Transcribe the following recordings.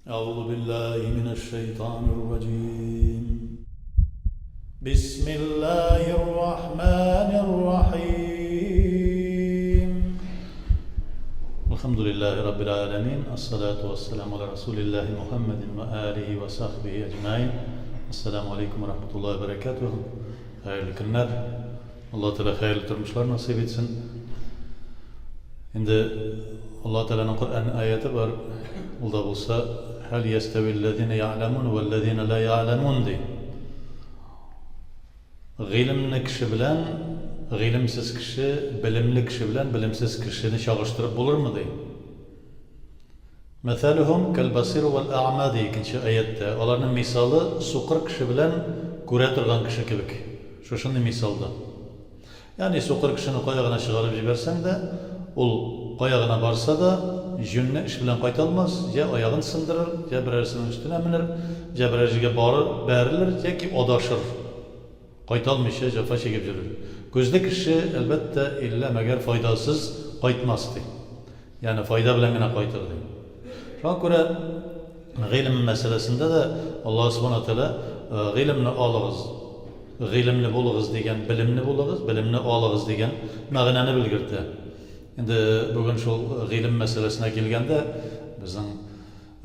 أعوذ بالله من الشيطان الرجيم بسم الله الرحمن الرحيم الحمد لله رب العالمين الصلاة والسلام على رسول الله محمد وآله وصحبه أجمعين السلام عليكم ورحمة الله وبركاته Хәерле көннәр. Алла Тәгалә хәерле тормышлар насыйп итсен. Инде Алла Тәгаләнең Коръән аяты бар. Ул да булса, Хәл ястәвилләзина я'ламун вәлләзина ла я'ламун ди. Гыйлемле кеше белән гыйлемсез кеше, белемле кеше белән белемсез кешене чагыштырып булырмы ди. Мәсәлүһүм кәлбасир вәл әгъма ди икенче аятьтә. Аларның мисалы сукыр кеше белән күрә торган кеше кебек. Шушындый мисалда. Ягъни сукыр кешене кая гына чыгарып җибәрсәң дә, ул кая гына барса да, җүнле эш белән кайта алмас, җә аягын сындырыр, җә берәрсенең өстенә менер, җә берәр җиргә барыр, бәрелер яки адашыр. Кайта алмыйча җәфа чигеп йөрер. Күзле кеше, әлбәттә, иллә мәгәр файдасыз кайтмас, ди. Ягъни файда белән генә кайтыр, ди. Шуңа күрә гыйлем мәсьәләсендә дә Аллаһ Субхана Тәгалә гыйлемне алыгыз, гыйлемле булыгыз дигән, белемле булыгыз, белемне алыгыз дигән мәгънәне белгертә. Инде бүген шул гыйлем мәсьәләсенә килгәндә, безнең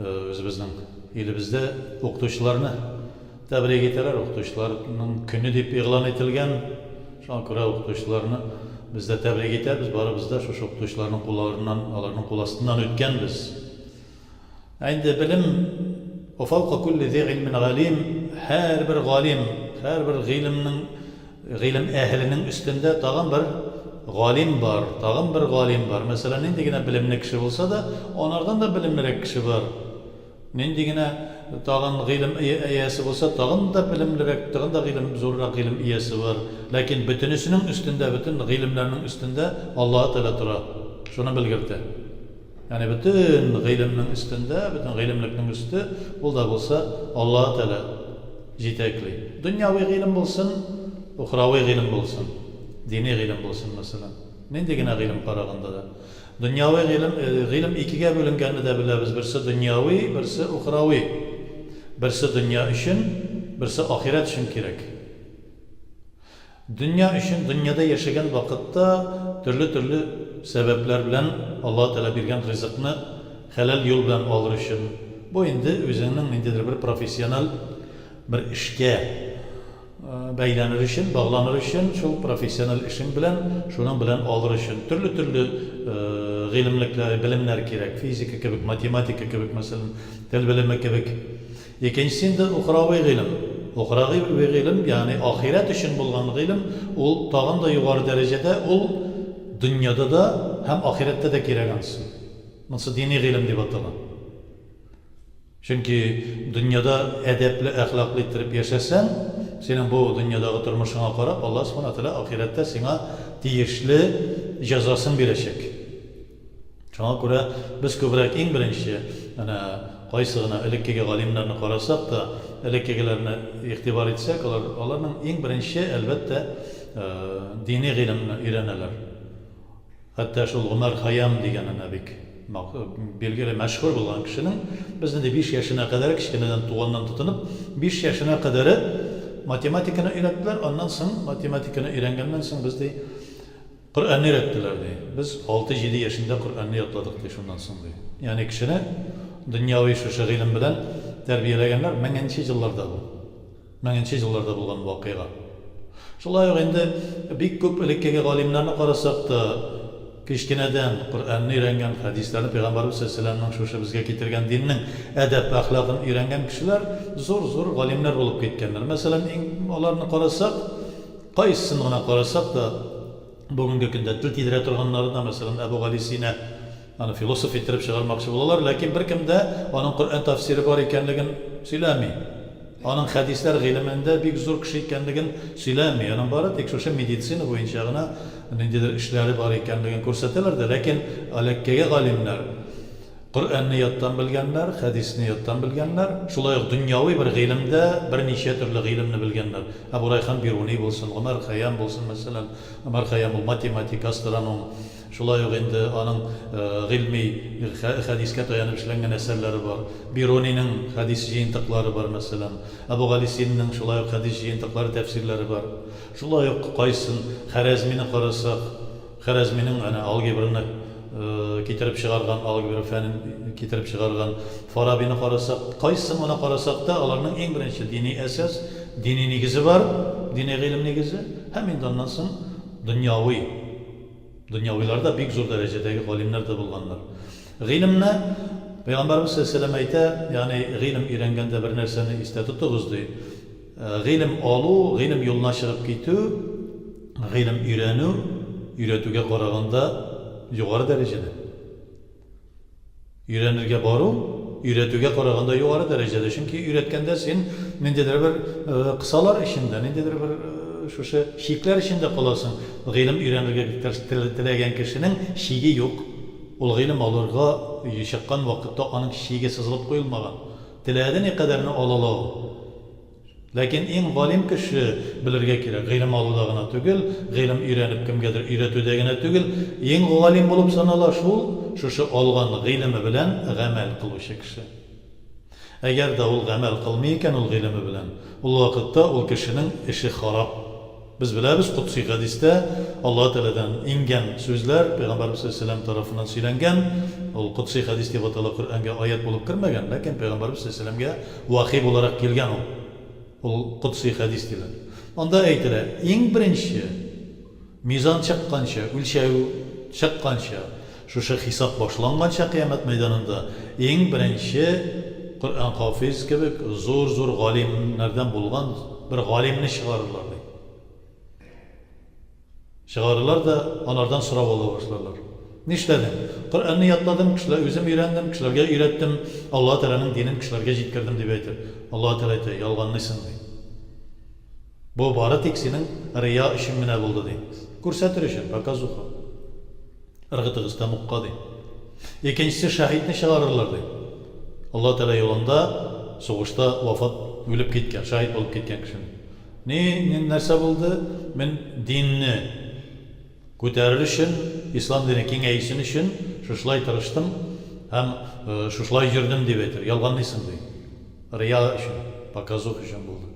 Үзебезнең илебездә укытучыларны тәбрик итәләр, укытучыларның көне дип игълан ителгән. Шуңа күрә укытучыларны без дә тәбрик итәбез, барыбыз да шушы укытучыларның кулларыннан, аларның кул астыннан үткәнбез. Ә инде белем Ва фаука кулли зи гыйльмин галим, һәрбер галим, һәрбер гыйлемнең Гыйлем әһеленең өстендә тагын бер галим бар, тагын бер галим бар. Мәсәлән, нинди генә белемле кеше булса да, анардан да белемлерәк кеше бар. Нинди генә тагын гыйлем иясе булса, тагын да белемлерәк, тагын да гыйлем, зуррак гыйлем иясе бар. Ләкин бөтенесенең өстендә, бөтен гыйлемнәрнең өстендә Аллаһы Тәгалә тора. Шуны белгертә. Ягъни бөтен гыйлемнең өстендә, бөтен гыйлемлекнең өсте, ул да булса Аллаһы Тәгалә җитәкли. Дөньяви гыйлем булсын, ухрави гыйлем булсын, дини гыйлем булсын, мәсәлән. Нинди генә гыйлем караганда да. Дөньяви гыйлем, гыйлем икегә бүленгәнне дә беләбез, берсе дөньяви, берсе ухрави. Берсе дөнья өчен, берсе ахирәт өчен кирәк. Дөнья өчен дөньяда яшәгән вакытта төрле-төрле сәбәпләр белән Аллаһы Тәгалә биргән ризыкны хәләл юл белән алыр өчен, бу инде үзеңнең ниндидер бер профессиональ бер эшкә бәйләнер өчен, багланыр өчен, шул профессиональ эшең белән, шуның белән алыр өчен төрле-төрле гыйлемлекләр, белемнәр кирәк, физика кебек, математика кебек, мәсәлән, тел белеме кебек. Икенчесе инде ухравый гыйлем. Ухравый гыйлем, ягъни ахирәт өчен булган гыйлем, ул тагын да югары дәрәҗәдә, ул дөньяда да һәм ахирәттә дә кирәк анысы. Монысы дини гыйлем дип атала. Чөнки дөньяда әдәпле, әхлаклы иттереп яшәсәң, синең бу дөньядагы тормышыңа карап, Аллаһ Субхана Тәгалә ахирәттә сиңа тиешле җәзасын бирәчәк. Шуңа күрә без күбрәк иң беренче, әнә кайсы гына элеккеге галимнәрне карасак та, элеккегеләрне игътибар итсәк, алар, аларның иң беренче, әлбәттә, дини гыйлемне өйрәнәләр. Хәтта шул Гомәр Хәйям дигән әнә бик билгеле, мәшһүр булган кешенең, без инде 5 яшенә кадәр, кечкенәдән туганнан тотынып, 5 яшенә кадәре математиканы өйрәттеләр, аннан соң, математиканы өйрәнгәннән соң без ди, Коръәнне өйрәттеләр, ди. Без алты-җиде яшендә Коръәнне ятладык, ди, шуннан соң, ди. Ягъни кешене дөньяви шушы гыйлем белән тәрбияләгәннәр меңенче елларда бу. Меңенче елларда булган вакыйга. Шулай ук инде бик күп элеккеге галимнәрне карасак та, кечкенәдән Коръәнне өйрәнгән, хәдисләрне, Пәйгамбәребез салләллаһу галәйһи вә сәлләмнең шушы безгә китергән диннең әдәп-әхлагын өйрәнгән кешеләр зур-зур галимнәр булып киткәннәр. Мәсәлән, иң аларны карасак, Кайсысын гына карасак та, бүгенге көндә тел тидерә торганнары да, мәсәлән, Әбүгали Сина, аны философ иттереп чыгармакчы булалар, ләкин беркем дә аның Коръән тәфсире бар икәнлеген сөйләми. Аның хәдисләр гыйлемендә бик зур кеше икәнлеген сөйләми. Аның бары тик шушы медицина буенча гына ниндидер эшләре бар икәнлеген күрсәтәләр дә, ләкин элеккеге галимнәр. Коръәнне яттан белгәннәр, хәдисне яттан белгәннәр, шулай ук дөньяви бер гыйлемдә берничә төрле гыйлемне белгәннәр. Әбу Райхан Бируни булсын, Гомәр Хәйям булсын, мәсәлән. Гомәр Хәйям ул математик, астроном. Шулай ук инде аның гыйльми хәдискә таянып эшләнгән әсәрләре бар. Бируниның хәдис җыентыклары бар, мәсәлән. Әбүгали Синның шулай ук хәдис җыентыклары, тәфсирләре бар. Шулай ук кайсын Хәрәзмине карасак, Хәрәзминең әнә алгебраны китереп чыгарган, алгебра фәнен китереп чыгарган Фарабины карасак, кайсын гына карасак та, аларның иң беренче дини әсас, дини нигезе бар, дини гыйлем нигезе, һәм инде аннан соң дөньяви. Дөньявилар да бик зур дәрәҗәдәге галимнәр дә булганнар. Гыйлемне Пәйгамбәребез салләллаһу галәйһи ва сәлләм әйтә, ягъни гыйлем өйрәнгәндә бер нәрсәне истә тотыгыз, ди. Гыйлем алу, гыйлем юлына чыгып китү, гыйлем өйрәнү, өйрәтүгә караганда югары дәрәҗәдә. Өйрәнергә бару, өйрәтүгә караганда югары дәрәҗәдә. Чөнки өйрәткәндә син ниндидер бер кысалар эчендә, ниндидер бер шушы чикләр эчендә каласың. Гыйлем өйрәнергә теләгән кешенең чиге юк. Ул гыйлем алырга чыккан вакытта аның чиге сызылып куелмаган. Теләде никадәрне ала ала ул. Ләкин иң галим кеше белергә кирәк, гыйлем алуда гына түгел, гыйлем өйрәнеп кемгәдер өйрәтүдә генә түгел, иң галим булып санала шул, шушы алган гыйлеме белән гамәл кылучы кеше. Әгәр дә ул гамәл кылмый икән ул гыйлеме белән, ул вакытта ул кешенең эше харап. Без беләбез, котси хәдистә Аллаһы Тәгаләдән иңгән сүзләр, Пәйгамбәребез салләллаһу галәйһи ва сәлләм тарафыннан сөйләнгән, ул котси хәдис дип атала, Коръәнгә аять булып кермәгән, ләкин Пәйгамбәребез салләллаһу галәйһи ва сәлләмгә вахи буларак килгән ул. Ул котси хәдис диләр. Анда әйтелә, иң беренче мизан чыкканчы, үлчәү чыкканчы, шушы хисап башланганча кыямәт мәйданында иң беренче Коръән хафиз кебек зур-зур галимнәрдән булган бер галимне чыгарырлар, ди. Чыгарырлар да, анардан сорау ала башларлар. Нишләдең? Коръәнне ятладым, кешеләр, үзем өйрәндем, кешеләргә өйрәттем, Аллаһы Тәгаләнең динен кешеләргә җиткердем, дип әйтер. Аллаһы Тәгалә әйтә, ялганлыйсың, ди. Бу бары тик синең рия өчен генә булды, ди. Күрсәтер өчен, показуха. Ыргытыгыз тәмугка, ди. Икенчесе, шәһидне чыгарырлар, ди. Аллаһ Тәгалә юлында сугышта вафат, үлеп киткән, шәһид булып киткән кешене. Ни, ни, нәрсә булды? Мин динне күтәрер өчен, ислам дине киңәйсен өчен шушылай тырыштым һәм шушылай йөрдем, дип әйтер. Ялганлыйсың, ди. Рия өчен, показух өчен булды.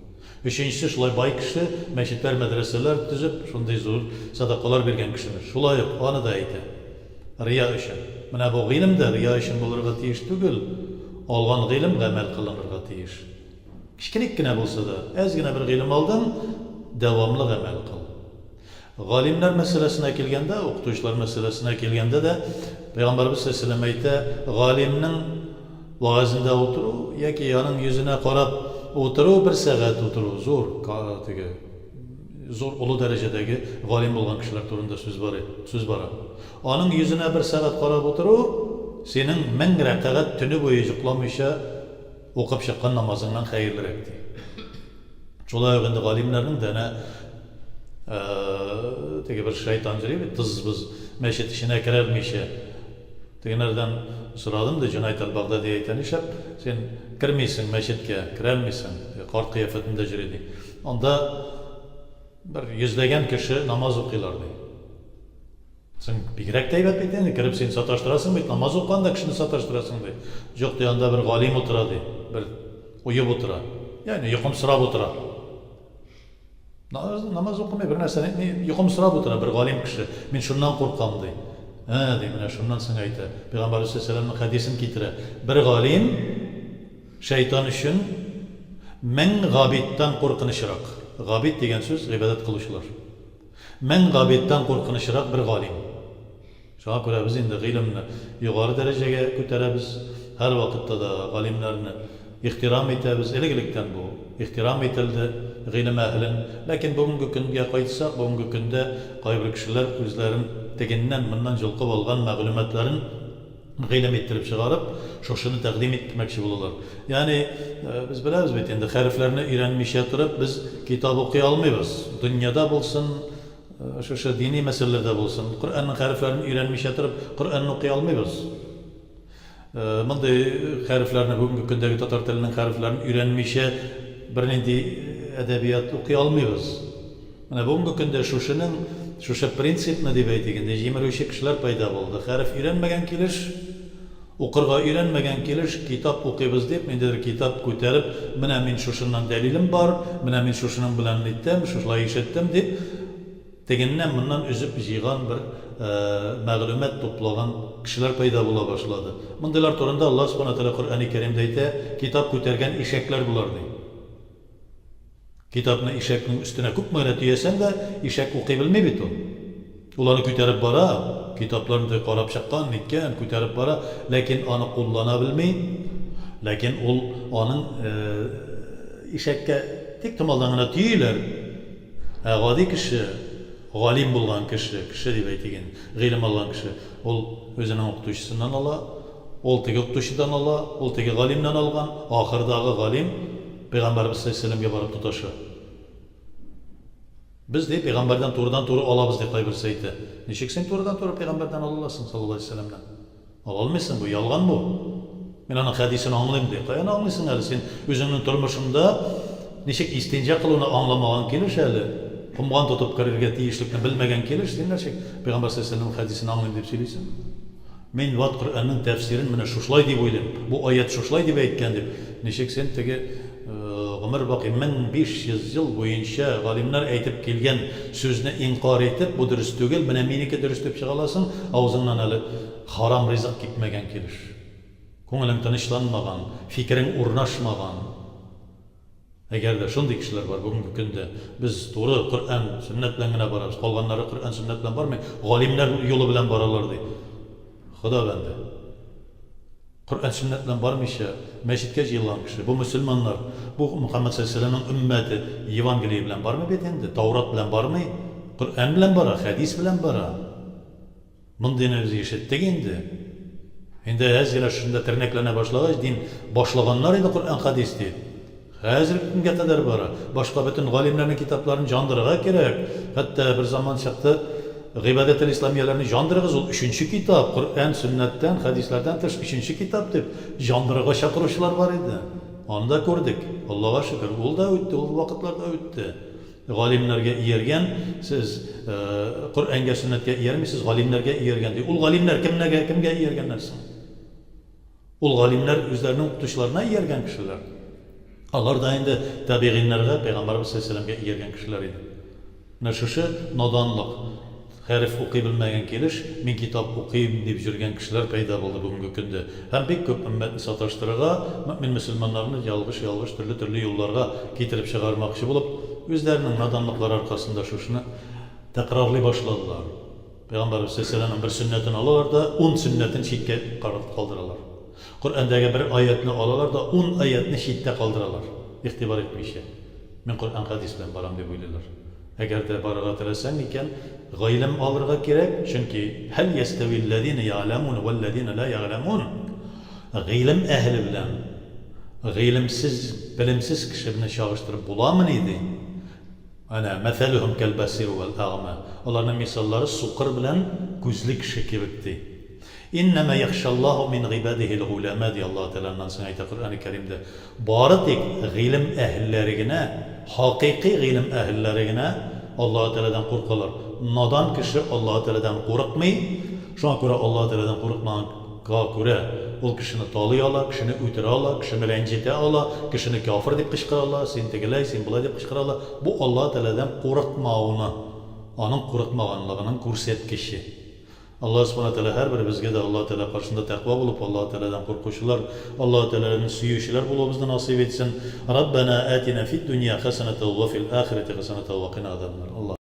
Өченчесе, шулай бай кеше, мәчетләр, мәдрәсәләр төзеп, шундый зур сәдакалар биргән кешене. Шулай ук аны да әйтә. Рия өчен. Менә бу гыйлем дә рия өчен булырга тиеш түгел. Алган гыйлем гамәл кылынырга тиеш. Кечкенек кенә булса да, әз генә бер гыйлем алдың, дәвамлы гамәл кыл. Галимнәр мәсьәләсенә килгәндә, укытучылар мәсьәләсенә килгәндә дә, Пәйгамбәребез салләллаһу галәйһи ва сәлләм әйтә, галимнең вәгазендә утыру яки аның йөзенә карап утыру, бер сәгать утыру, зур теге зур олы дәрәҗәдәге галим булган кешеләр турында сүз бара, сүз бара. Аның йөзенә бер сәгать карап утыру, синең 1000 рәкәгать төне буе йокламыйча укып чыккан намазыңнан хәерлерәк, ди. Шулай ук инде галимнәрнең дә әнә теге бер шайтан йөри бит, тыз-быз мәчет эченә керәлмичә. Тегенәрдән сорадым, ди, Җунайд әл-Багдади әйтә, нишләп син кермисең мәчеткә, керәлмисең, карт кыяфәтендә йөри, ди. Анда бер йөзләгән кеше намаз укыйлар, ди. Соң бигрәк тә әйбәт бит инде, кереп син саташтырасың бит, намаз укыганда кешене саташтырасың, ди. Юк, ди, анда бер галим утыра, ди, бер оеп утыра. Ягъни йокымсырап утыра. Намаз, намаз укымый, бер нәрсәне әйтми, йокымсырап утыра бер галим кеше. Мин шуннан куркам, ди. Ә, ди, менә шуннан соң әйтә. Пәйгамбәрбез саллаллаһу алейһи хәдисен китерә. Бер галим шайтан өчен 1000 габидтан куркынычрак. Габид дигән сүз гыйбадәт кылучылар. 1000 габидтан куркынычрак бер галим. Шуңа күрә без инде гыйлемне югары дәрәҗәгә күтәрәбез, һәрвакытта да галимнәрне ихтирам итәбез. Элек-электән бу ихтирам ителде, гыйлем әһелен. Ләкин бүгенге көнгә кайтсак, бүгенге көндә кайбер кешеләр үзләрен тегеннән-моннан җолкып алган мәгълүматларын гыйлем иттереп чыгарып, шушыны тәкъдим итмәкче булалар. Ягъни, без беләбез бит инде, хәрефләрне өйрәнмичә торып, без китап укый алмыйбыз. Дөньяда булсын, Шушы дини мәсьәләләрдә булсын, Коръәннең хәрефләрен өйрәнмичә торып, Коръәнне укый алмыйбыз. Мондый хәрефләрне, бүгенге көндәге татар теленең хәрефләрен өйрәнмичә бернинди әдәбият укый алмыйбыз. Менә бүгенге көндә шушының, шушы принципны дип әйтик инде, җимерүче кешеләр пәйда булды. Хәреф өйрәнмәгән килеш, укырга өйрәнмәгән килеш китап укыйбыз дип, ниндидер китап күтәреп, менә мин шушыннан дәлилем бар, менә мин шушының белән ниттем, шушылай ишеттем дип, Тегеннән-моннан өзеп җыйган бер мәгълүмат туплаган кешеләр пәйда була башлады. Мондыйлар турында Аллаһ Сүбхәнәһү вә Тәгалә Коръәни Кәримдә әйтә, Китап күтәргән ишәкләр болар, ди. Китапны ишәкнең өстенә күпме генә төясәң дә, ишәк укый белми бит ул. Ул аны күтәреп бара, китапларны теге карап чыккан, ниткән, күтәреп бара, ләкин аны куллана белми. Ләкин ул аның ишәккә тик томалдан гына төйиләр. Ә гади кеше, галим булган кеше, кеше дип әйтик инде, гыйлем алган кеше, ул үзенең укытучысыннан ала, ул теге укытучыдан ала, ул теге галимнән алган, ахырдагы галим Пәйгамбәребез салләллаһу галәйһи вә сәлләмгә барып тоташа. Без, ди, пәйгамбәрдән турыдан-туры алабыз, ди кайберсе әйтә. Ничек син турыдан-туры пәйгамбәрдән ала аласың, салләллаһу галәйһи вә сәлләмнән? Ала алмыйсың бу, ялган бу. Мин аның хәдисен аңлыйм, ди. Каян аңлыйсың әле син үзеңнең тормышыңда ничек истинҗа кылуны аңламаган килеш әле, комган тотып керергә тиешлекне белмәгән килеш, син ничек Пәйгамбәр салләллаһу галәйһи вәсәлләмнең хәдисен аңлыйм дип сөйлисең? Мин ват Коръәннең тәфсирен менә шушылай дип уйлыйм, бу аять шушылай дип әйткән дип. Ничек син теге гомер бакый 1500 ел буенча галимнәр әйтеп килгән сүзне инкарь итеп, бу дөрес түгел, менә минеке дөрес дип чыга аласың, авызыңнан әле харам ризык кипмәгән килеш. Күңелең тынычланмаган, фикерең урнашмаган. Әгәр дә шундый кешеләр бар бүгенге көндә, без туры Коръән, сөннәт белән генә барабыз, калганнары Коръән, сөннәт белән бармый, галимнәр юлы белән баралар, ди. Хода бәндә. Коръән, сөннәт белән бармыйча, мәчеткә җыелган кеше, бу мөселманнар, бу Мөхәммәд салләллаһу галәйһи вә сәлләмнең өммәте Евангелие белән бармый бит инде, Таурат белән бармый, Коръән белән бара, хәдис белән бара. Мондыйны без ишеттек инде. Инде әз генә шушында тернәкләнә башлагач, дин башлаганнар иде Коръән-хәдис дип. Хәзерге көнгә кадәр бара. Башка бөтен галимнәрнең китапларын җандырырга кирәк. Хәтта бер заман чыкты, Гыйбадәтел-исламияләрне җандырыгыз, ул өченче китап, Коръән, сөннәттән, хәдисләрдән тыш өченче китап дип, җандырырга чакыручылар бар иде. Аны да күрдек. Аллага шөкер, ул да үтте, ул вакытлар да үтте. Галимнәргә ияргән, сез Коръәнгә, сөннәткә иярмисез, галимнәргә ияргән, ди. Ул галимнәр кемнәргә, кемгә ияргәннәр соң? Ул галимнәр үзләренең укытучыларына ияргән кешеләр. Алар да инде табигыйннәргә, пәйгамбәрбез саллаллаһу галәйһи ва сәлләмгә ияргән кешеләр иде. Менә шушы наданлык, хәреф укый белмәгән килеш, мин китап укыйм дип җөргән кешеләр пәйда булды бүгенге көндә. Һәм бик күп өммәтне саташтырырга, мөэмин-мөселманнарны ялгыш-ялгыш төрле-төрле юлларга китереп чыгармакчы булып, үзләренең наданлыклары аркасында шушыны тәкрарлый башладылар. Пәйгамбәребез салләллаһу галәйһи ва сәлләмнең бер сөннәтен алалар да, ун сөннәтен читкә калдыралар. Коръәндәге бер аятьне алалар да, ун аятьне читтә калдыралар, игътибар итмичә. Мин Коръән-хәдис белән барам дип уйлыйлар. Әгәр дә барырга теләсәң икән, гыйлем алырга кирәк, чөнки һәл ястәвилләзина я'ләмун вәлләзина ла я'ләмун. Гыйлем әһеле белән гыйлемсез, белемсез кешене чагыштырып буламыни, ди. Әнә, мәсәлүһүм кәлбасир вәл әгъма. Аларның мисаллары сукыр белән күзле кеше кебек, ди. Иннәмә яхшаллаһу мин гыйбадиһил голәмә, ди Аллаһы Тәгалә аннан соң әйтә Коръәни Кәримдә. Бары тик гыйлем әһелләре генә, хакыйкый гыйлем әһелләре генә Аллаһы Тәгаләдән куркалар. Надан кеше Аллаһы Тәгаләдән курыкмый, шуңа күрә Аллаһы Тәгаләдән курыкмаганга күрә, ул кешене талый ала, кешене үтерә ала, кешене рәнҗетә ала, кешене кяфер дип кычкыра ала, син тегеләй, син болай дип кычкыра ала. Бу Аллаһы Тәгаләдән курыкмауны, аның курыкмаганлыгының күрсәткече. Аллаһ Сүбхәнәһү вә Тәгалә һәрберебезгә дә Аллаһ Тәгалә каршында тәкъва булып, Аллаһ Тәгаләдән куркучылар, Аллаһ Тәгаләне сөючеләр булуыбызны насыйп итсен. Раббәнә атина фид дөнья хәсәнәтәү вә фил ахирәти хәсәнәтәү вә кина азабаннар. Аллаһ.